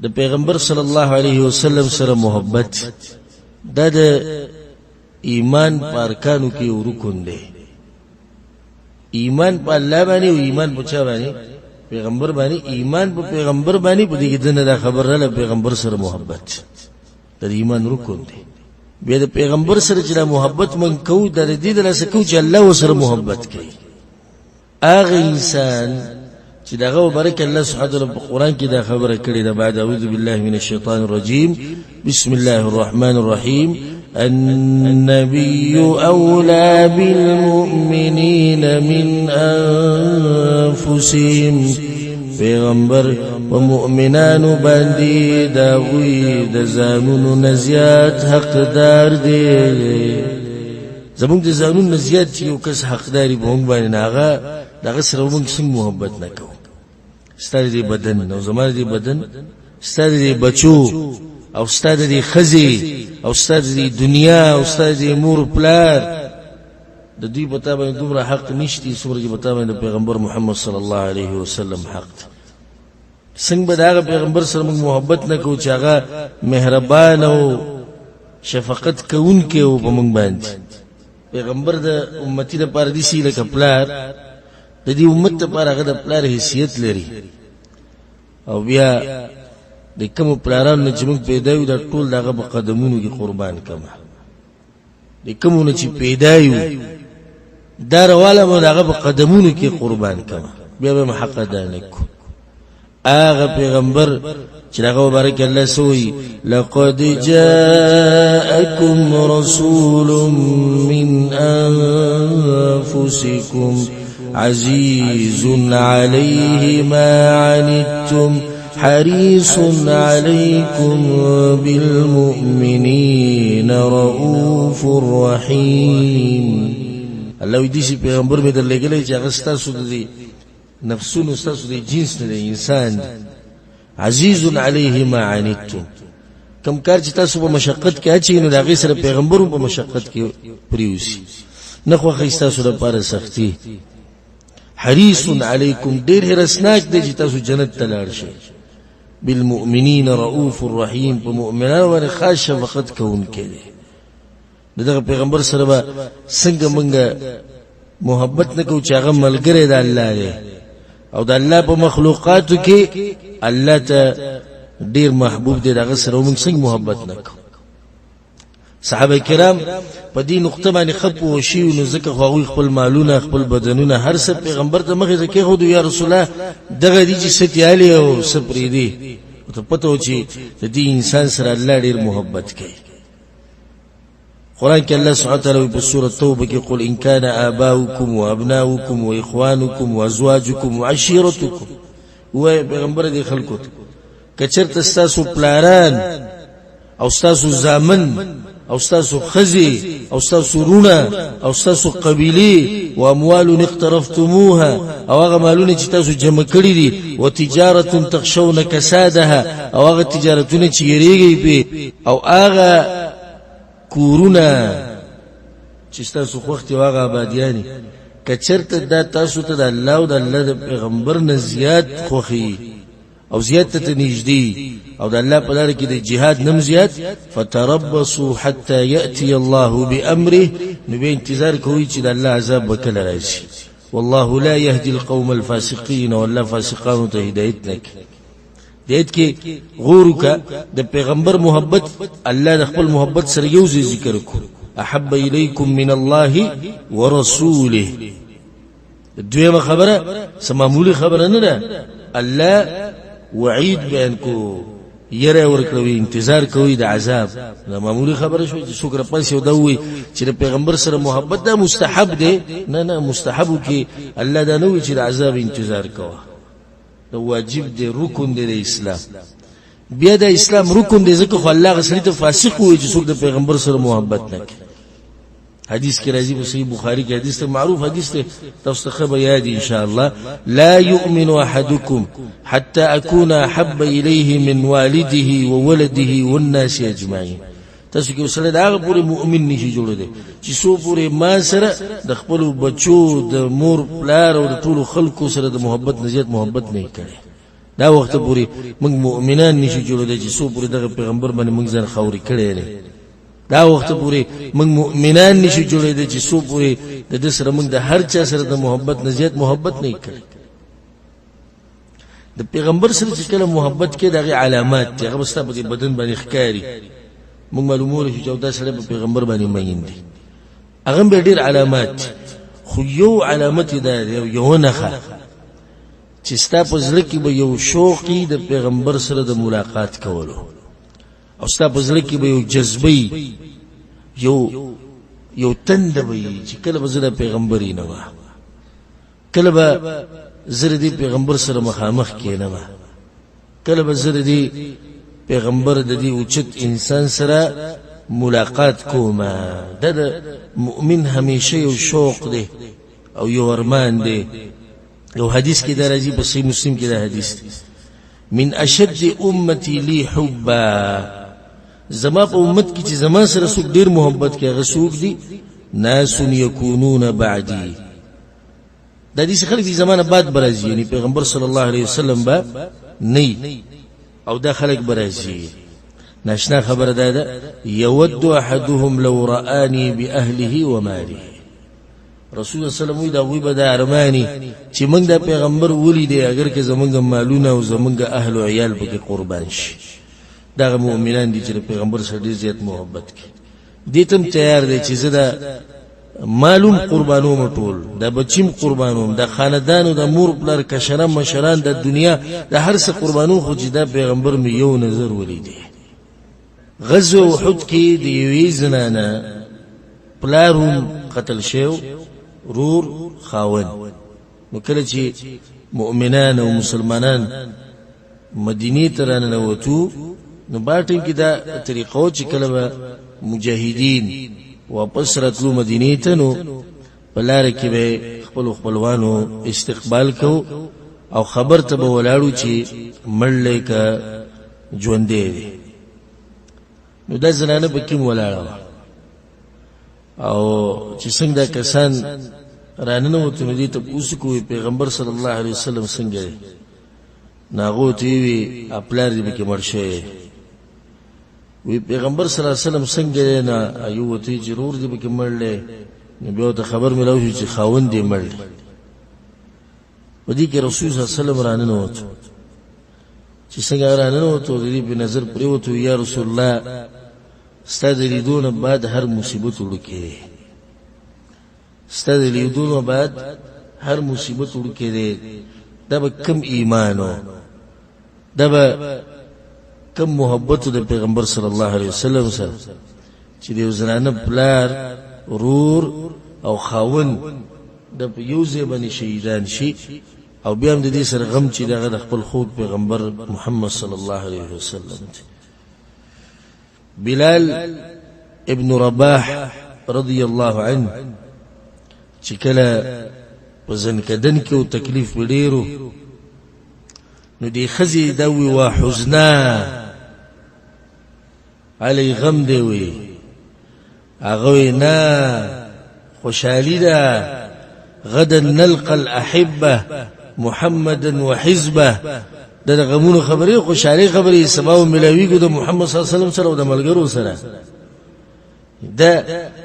د پیغمبر صلی الله علیه وسلم سره محبت دا د ایمان په ارکانو کې یو رکن دی. ایمان په الله باندې او ایمان په چا باندې؟ پیغمبر باندې. ایمان په پیغمبر باندې، په دې کې دنه دا خبر نه، پیغمبر سره محبت د ایمان رکن دی. بیا د پیغمبر سره چې محبت من کو، د دې د لاسه کو چې الله وسره محبت کوي. هغه انسان چې دغه مبارک الله سبحانه وتعالی په قران کې دا خبره کړې ده، بعد اعوذ بالله من الشیطان الرجیم، بسم الله الرحمن الرحیم، النبي أولى بالمؤمنين من أنفسهم. پیغمبر په مؤمنانو باندې د هغوی د ځانونو نه زیات حقدار دی. زمونږ د ځانونو نه زیات چې یو کس حقداري په موږ باندې، نه هغه د هغه سره موږ څنګه محبت نه کوو؟ ستا د دې بدن او زما د دې بدن، ستا د دې بچو او ستا د دې ښځې او ستا د دې دنیا او ستا د دې مور پلار، د دوی په تا باندې دومره حق نشتی څومره چې په تا باندې پیغمبر محمد صلی الله علیه وسلم حق دی. څنګه به د هغه پیغمبر سره موږ محبت نه کوو چې هغه مهربان او شفقت کوونکی و په موږ باندې؟ پیغمبر د امتي لپاره داسې لکه پلار، د دې امت لپاره هغه د پلار حیثیت لري. او بیا د کومو پلارانو نه چې موږ پیدا یو، دا ټول د هغه په قدمونو کې قربان کمه. د کومو نه چې پیدا یو، دا رواله مو د هغه په قدمونو کې قربان کمه، بیا به حق ادا نه کړو. هغه پیغمبر چې هغه مبارک الله سوی، لقد جاءكم رسول من انفسكم عزيز عليه ما عنتم حريص عليكم بالمؤمنين رؤوف رحيم. الله دې شي پیغمبر مې درلېږلی چې هغه ستاسو د نفسونو، ستاسو د جنس نه دی، انسان دی. عزیز علیه ما عنتم، کم کار چې تاسو په مشقت کې اچي، نو د هغې سره پیغمبر هم په مشقت کې پریوسی، نه خوښوي ستاسو لپاره سختي. حریص علیکم، ډېر حرصناک دی چې تاسو جنت ته لاړ شئ. بالمؤمنین رؤوف الرحیم، په مؤمنانو باندې خاص شفقت کوونکی دی. د دغه پیغمبر سره به څنګه مونږ محبت نه کوو چې هغه ملګری د الله دی او د الله په مخلوقاتو کې الله ته ډیر محبوب دی، د هغه سره مونږ څنګه محبت نه کوو؟ صحابه کرام په دې نقطه باندې ښه پوه شي، نو ځکه خو هغوی خپل مالونه، خپل بدنونه، هر څه پیغمبر ته مخې ته کېښودو، یا رسول الله دغه دي چې څه تیالي او څه پرېږدي. ورته پته و چې د دې انسان سره الله ډېر محبت کوي. قرآن کې الله سبحانه وتعالی په سورة توبه کې، قل إن كان آباؤكم وأبناؤكم وإخوانكم وأزواجكم وعشيرتكم. وای پیغمبر دې خلکو ته، که چېرته ستاسو پلاران او ستاسو زامن او ستاسو ښځې او ستاسو وروڼه او ستاسو قبیلې، و اموال اقترفتموها، او هغه مالونه چې تاسو جمع کړي دي، و تجارة تخشون کسادها، او هغه تجارتونه چې یریږئ پرې، او هغه کورونه چې ستاسو خوښ دي، هغه آبادیانې، که چېرته دا تاسو ته د الله او د الله د پیغمبر نه زیات خوښي او زیات ته نږدې او د الله په لار کې د جهاد نم زیات، فتربصوا حتى يأتي الله بأمره، نو بیا انتظار کوئ چې د الله عذاب به کله راشي. والله لا يهدي القوم الفاسقين، والله فاسقانو ته هدایت نه کوي. د آیت کې غور وکړه، د پیغمبر محبت الله د خپل محبت سره یو ځای ذکر کو، احب الیکم من الله ورسوله. دویمه خبره څه معمولي خبره نه ده، الله وعید بیان کو، یره ورکړوي، انتظار کوي د عذاب. دا معمولي خبره شو چې څوک راپاسي او دا وایي چې د پیغمبر سره محبت دا مستحب دی؟ نه نه، مستحب کې الله دا نه وایي چې د عذاب انتظار کوه، دا واجب دی، رکن دی د اسلام. بیا د اسلام رکن دی ځکه خو الله غسړي ته فاسق وایي چې څوک د پیغمبر سره محبت نه کوي. حدیث کې راځي، په صحیح بخاری کې حدیث ته، معروف حدیث ته، تاسو ته ښه به یاد ان شاء الله، لا يؤمن احدكم حتى اكون احب اليه من والده وولده والناس اجمعين. تاسو کې سره د هغه پورې مؤمن نشي جوړېدی چې څو پورې ما سره د خپلو بچو، د مور پلار او د ټولو خلکو سره د محبت نه زیات محبت نه کړي. دا وخت پورې موږ مؤمنان نشو جوړېدای چې څو پورې دغه پیغمبر باندې موږ ځان خاورې کړی نه. دا وخت پورې موږ مؤمنان نشو جوړېدای چې څو پورې د ده سره موږ د هر چا سره د محبت نه زیات محبت نه کړی. د پیغمبر سره چې کله محبت کې د هغې علامات دي، هغه به ستا په دې بدن باندې ښکاري. موږ معلومولی شو چې دا سړی په پیغمبر باندې مین دی. هغه هم بیا ډېر علامات دي، خو یو علامت یې دا دی او یوه نښه چې ستا په زړه کې به یو شوق د پیغمبر سره د ملاقات کولو، او ستا په زړه کې به یو جذبه، یو تنده به وي چې کله به زه د پیغمبر نه وم، کله به زه د دې پیغمبر سره مخامخ کېنم، کله به زه د دې پیغمبر د دې اوچت انسان سره ملاقات کوم. دا د مؤمن همیشه یو شوق دی او یو ارمان دی. یو حدیث کې دا راځي، په صحیح مسلم کې دا حدیث دی، من اشد امتی لی حبا، زما په امت کې چې زما سره څوک ډیر محبت کوي هغه څوک دي؟ ناس یکونون بعدی. دا داسې خلک دي زمانه بعد به راځي، یعنې پیغمبر صلی الله علیه وسلم به نه او دا خلک به راځي. ناشنا خبره دا ده، یود احدهم لو رآني بأهله وماله. رسول الله صلی الله علیه وسلم وایي د هغوی به دا ارماني چې موږ دا پیغمبر ولیدی، اګر که زموږ مالونه او زموږ اهل او عیال پکې قربان شي. دغه مؤمنان دي چې د پیغمبر سره ډېر زیات محبت کوي، دې ته هم تیار دی چې زه دا مالوم قربانوم، ټول د بچیم قربانوم، د خاندانو، د مور پلار، کشران مشران، د دنیا د هر څه قربانوم، خو چې دا پیغمبر مې یو نظر ولیدی. غزوه احد کې د یوې زنانه پلار هم قتل شو، رور، خاوند. نو کله چې مؤمنان او مسلمانان مدینې ته راننوتو، نو با ټیم کې دا طریقه و چې کله به مجاهدین واپس راتلو مدینې ته، نو په لاره کې به خپلو خپلوانو استقبال کو او خبر ته به ولاړو چې مړ دی که ژوندی دی. نو دا زنانه په کوم ولاړه وه او چې څنګه دا کسان راننوتو، نو دې تپوس کوي پیغمبر صلی الله علیه وسلم څنګه دی؟ نو هغو ته یې وي پلار دې پکې مړ شوی. وی پیغمبر صلی الله علیه وسلم څنګه دی؟ نه ایو ورته چې رور دې پکې مړ دی. نو بیا ورته خبر میلاو شو چې خاوند دې مړ دی. په دې کې رسول صلی الله علیه وسلم راننوت. چې څنګه راننوتو، د دې په نظر پرېوتو، یا رسول الله ستا د لیدو نه بعد هر مصیبت وړوکی دی، ستا د لیدو نه بعد هر مصیبت وړوکی دی. دا به کم ایمان و، دا به کم محبت د پیغمبر صلی الله علیه وسلم سره چې د یو زنانه پلار، رور او خاوند د په یو ځای باندې شهیدان شي، او بیا هم د دې سره غم چې دغه د خپل خوږ پیغمبر محمد صلی الله علیه وسلم دی. بلال ابن رباح رضی الله عنه چې کله په ځنکدن کې او تکلیف ډېرو، نو دې ښځې دا وی وا حزنا علی غم دی، وی هغه وی نه خوشحالي ده، غدا نلقى الأحبة محمدا وحزبه. د غمونو خبرې خوشحالي خبرې، سبا ملاویږو د محمد صلی الله علیه وسلم سره او د ملګرو سره. دا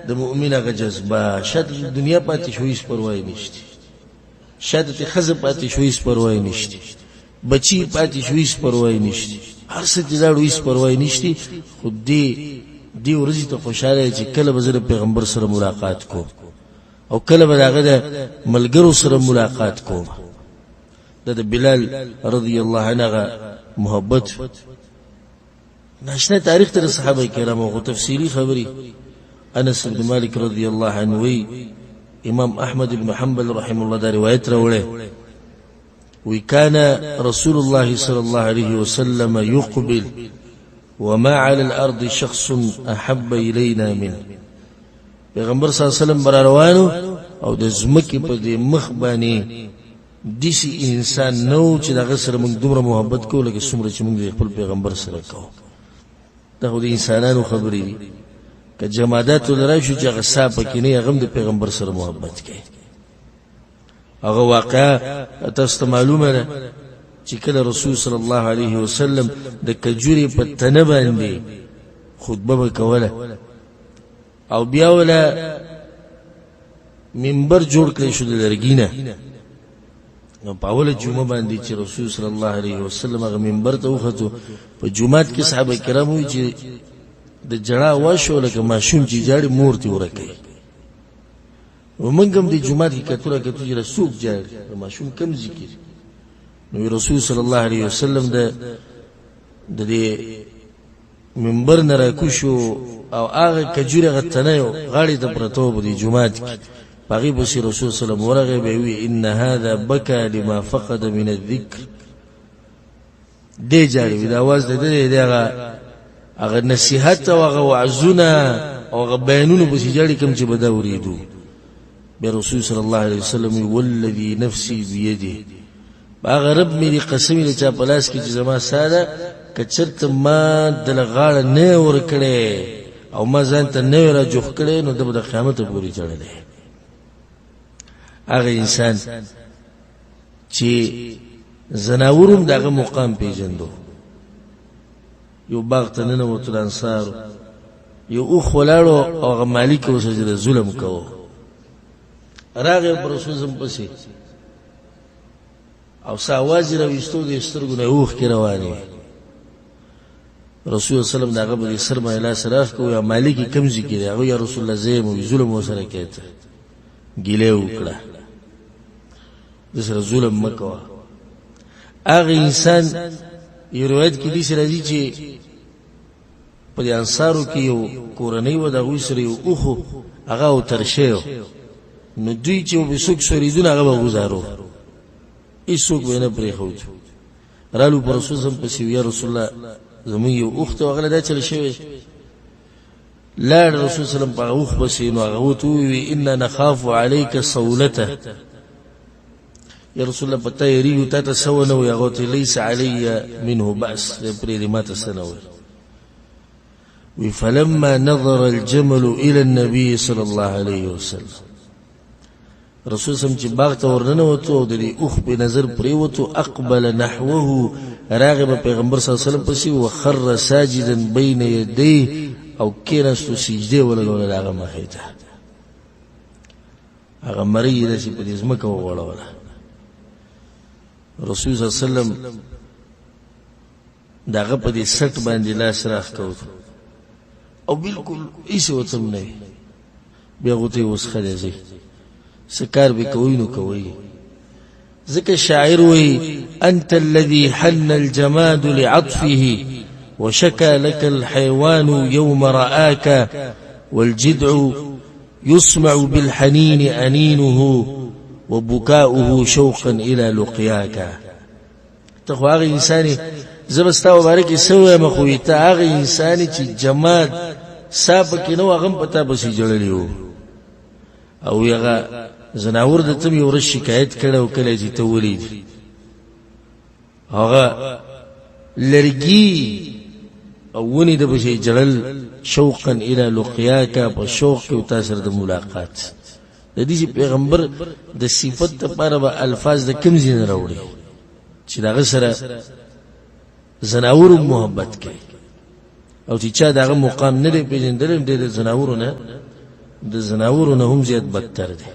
د مؤمن هغه جذبه، شاته دنیا پاتې شو هیڅ پروا یې نشته، شاته ته ښځه پاتې شو هیڅ پروا یې نشته، بچي پاتې شو هیڅ پروا یې نشته، هر څه چې لاړو هیڅ پروا یې نشته، خو دې ورځې ته خوشحاله چې کله به زه د پیغمبر سره ملاقات کوم او کله به د هغه د ملګرو سره ملاقات کوم. دا د بلال رضی الله عنه هغه محبت. ناشنا تاریخ تر صحابه کرامو خو تفصیلی خبرې. انس بن مالک رضی الله عنه وی، امام احمد بن حنبل رحم الله دا روایت راوړی، وی كان رسول الله صلى الله عليه وسلم يقبل وما على الأرض شخص أحب إلينا منه. پیغمبر صلی الله علیه وسلم بر روانو او د زمکه په دې مخ باندې داسې انسان نه و چې د هغه سره موږ دومره محبت کوو لکه څومره چې موږ د خپل پیغمبر سره کوو. دا خو د انسانانو خبرې دي، که جماداتو له راشو چې هغه ساه پکې نه، هغه هم د پیغمبر سره محبت کوي. هغه واقعه تاسو ته معلومه ده. چې کله رسول صلی الله علیه وسلم د کجوري په تنه باندې خطبه به کوله او بیا ولا منبر جوړ کړی شو د لرګي نه. نو په اوله جمعه باندې چې رسول صلی الله علیه وسلم هغه منبر ته وختو، په جمعات کې صحابه کرام وی چې د جړا وشو لکه ماشوم چې جاړي مور ته ورکوي. ومنګم د جمعات کې کتو کتو چې رسوک جاړي ماشوم کم ذکر. نو رسول صلی الله علیه وسلم د دې منبر نه راکوشو او هغه کجوره غتنه یو غاړې ته پرتو په دې جمعات کې، په هغې پسې رسول صلی الله علیه وسلم ورغی، به وی ان هذا بکى لما فقد من الذکر. دې جاړي وي، دا اواز د دې دی، هغه نصیحت او هغه وعظونه او هغه بیانونه پسې جاړي کوم چې به دا اورېدو. بیا رسول صلی الله علیه وسلم والذي نفسي بيده، هغه رب مې دې قسم دی چا په لاس کې چې زما ساه ده، که چېرته ما دله غاړه نه ورکړې او ما ځان ته نه وی راجوخ کړی، نو ده به د قیامته پورې ژړلی. هغه انسان چې ځناور هم د هغه مقام پېژندو. یو باغ ته ننوتو د انصارو، یو اوښ ولاړو او هغه مالک یې ورسره چې ظلم کوو، راغی پر رسول زم پسې او څه اواز یې راویستو، د سترګو نه اوښکې روانې وې. رسول الله سلام د هغه په دې سر باندې لاس راښکو، یا مالک یې کوم ځای کې دی؟ هغه یا رسول الله زه یم. وایي ظلم ورسره کوې ته، ګیله یې وکړه، د سره ظلم مه کوه. هغه انسان یو روایت کې داسې راځي چې په دې انصارو کې یو کورنۍ وه، د هغوی سره یو اوښ و، هغه او تر شوی و. نو دوی چې به څوک سورېدونه هغه به ګزارو، هېڅوک به یې نه پرېښود. رالو پر رسول سم پسې، یا رسول الله زموږ یو اوښ ته هغه دا چل شوی. لاړ رسول سلام په اوښ پسې، نو هغه ورته وویل انا نخاف علیک صولته، یا رسول الله په تا یریږو، تا ته څه ونه وایي. هغه ورته لیس علی منه بأس، پرېږدي ما ته څه نه وایي. وی فلما نظر الجمل الى النبي صلى الله عليه وسلم، رسول سم چې باغ ته ورننوتو او د دې اوښ په نظر پریوتو، اقبل نحوه، راغی په پیغمبر صلی الله علیه وسلم پسې، وخر ساجدا بین یدیه، او کېناستو سجدې ولګوله د هغه مخې ته. هغه مرۍ یې داسې په دې ځمکه وغوړوله. رسول صلی الله علیه وسلم د هغه په دې سټ باندې لاس راښکود او بالکل هیڅ ورته هم نه وي. بیا هغو ته یې اوس ښه دی، ځئ څه کار به کوئ نو کوئ. ځکه شاعر وایي انت الذي حن الجماد لعطفه وشكى لك الحيوان يوم رآك والجدع يسمع بالحنين أنينه وبكاؤه شوقا إلى لقياك. ته خو هغه انسان یې، زه به ستا مبارک کې څه ووایم، خو ته هغه انسان یې چې جماد سا پکې نه و، هغه هم په تا پسې ژړلی و. او هغه ځناور د ته یو ورځ شکایت کړی او کله چې ته ولید هغه لرګي او ونې د پسې ژړل شوقا الی لقیاک، په شوق کې تا سره د ملاقات. د دې پیغمبر د صفت لپاره به الفاظ د کم ځای نه راوړي چې د هغه سره ځناورو محبت کوي، او چې چا د هغه مقام نه دی پېژندلی، دی د ځناورو نه هم زیات بدتر دی.